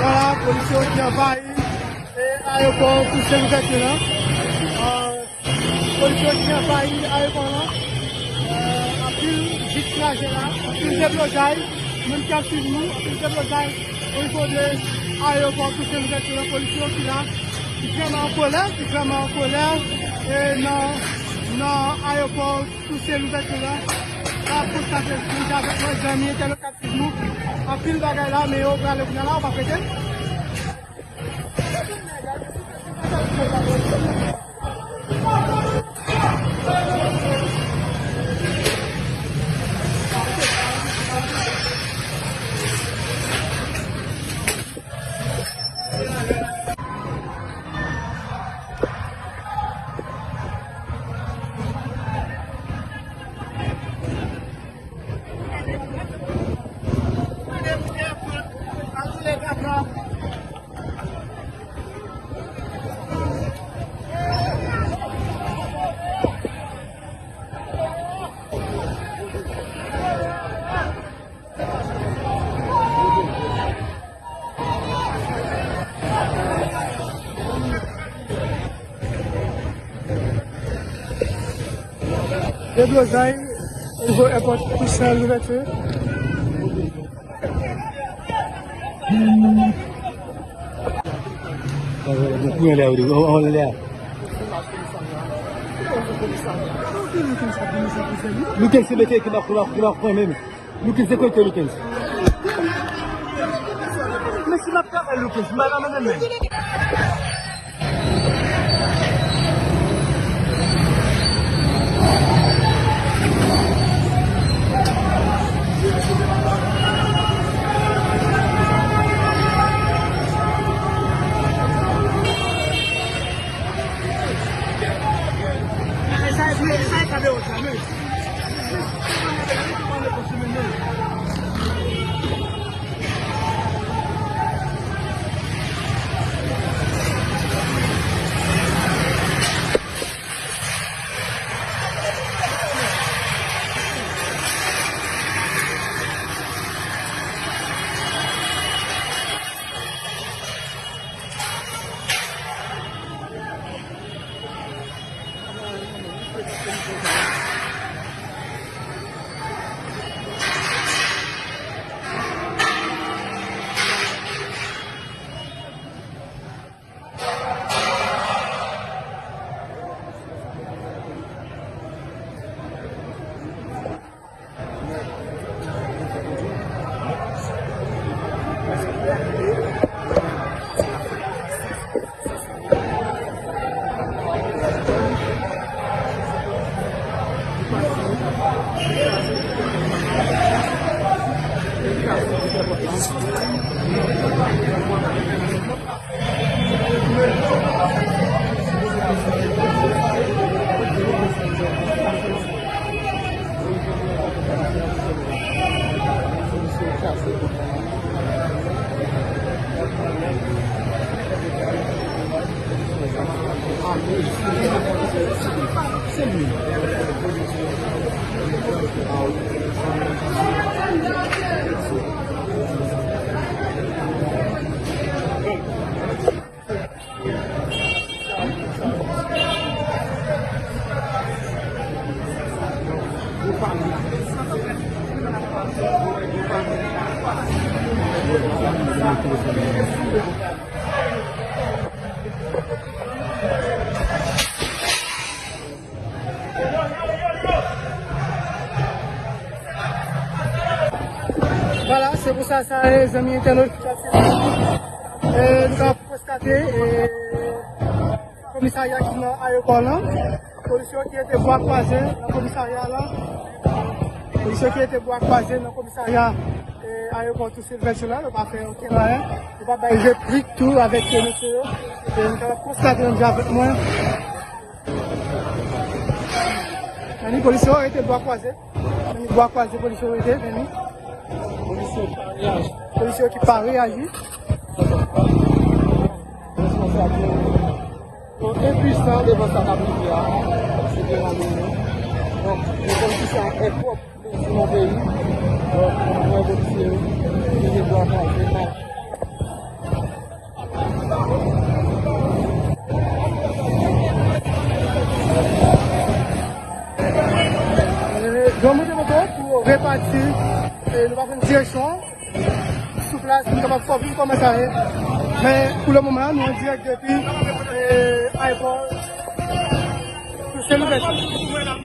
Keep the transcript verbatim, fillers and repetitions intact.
Vwala, polis yo ki anvayi e ayewopò Tousen Louvèti la. Euh, polis yo ki anvayi ayewopò la. Euh, anpil jip kraze la, anpil deblozay, moun k ap swiv nou, anpil deblozay o nivo de ayewopò Tousen Louvèti la, polis yo ki la, ki vrèman an kolè, ki vrèman an kolè, e nan, nan ayewopò Tousen Louvèti la, sa ap konstate, moun k avèk mwen, zanmi, entènot k ap swiv nou, anpil bagay la, men yo prale kounye a la, ou p ap rete. Deblozay o nivo èpòt Tousen Louvèti. Loukens se mete ki bak, ki bak, ki bak, menm. Loukens se konekte Loukens. Men si m ap travay Loukens, m pa ka mennen men. Sa, sa e, zanmi entènot, sa se, e, nou ka konstate, e, komisarya ki nan ayewopò lan. Polis yo ki rete bwa kwaze nan komisarya lan. Polis yo ki rete bwa kwaze nan komisarya, e, ayewopò Toussaint Louverture lan, yo pa fè okenn anyen. Yo pa bay replik tou avèk, e, mesye yo. E, nou ka konstate menm jan avèk mwen. Anni, polis yo rete bwa kwaze. Anni, bwa kwaze, polis yo rete, anni. Polis yo pa reyaji. Polis yo ki pa reyaji. Responsab yo, yo enpwisan devan sa k ap rive a, se te rale yo. Donk, yon kondisyon enpwòp sou yon peyi. Donk, mwen polisye yo, yo te bwa kwaze, mache. Jan mwen te montre w pou yo repati, e, nou pa konn direksyon an. Sou plas, nou kapab fè w viv kòman sa ye. Men, pou le moman, nou an dirèk depi, e, ayewopò Toussaint Louverture.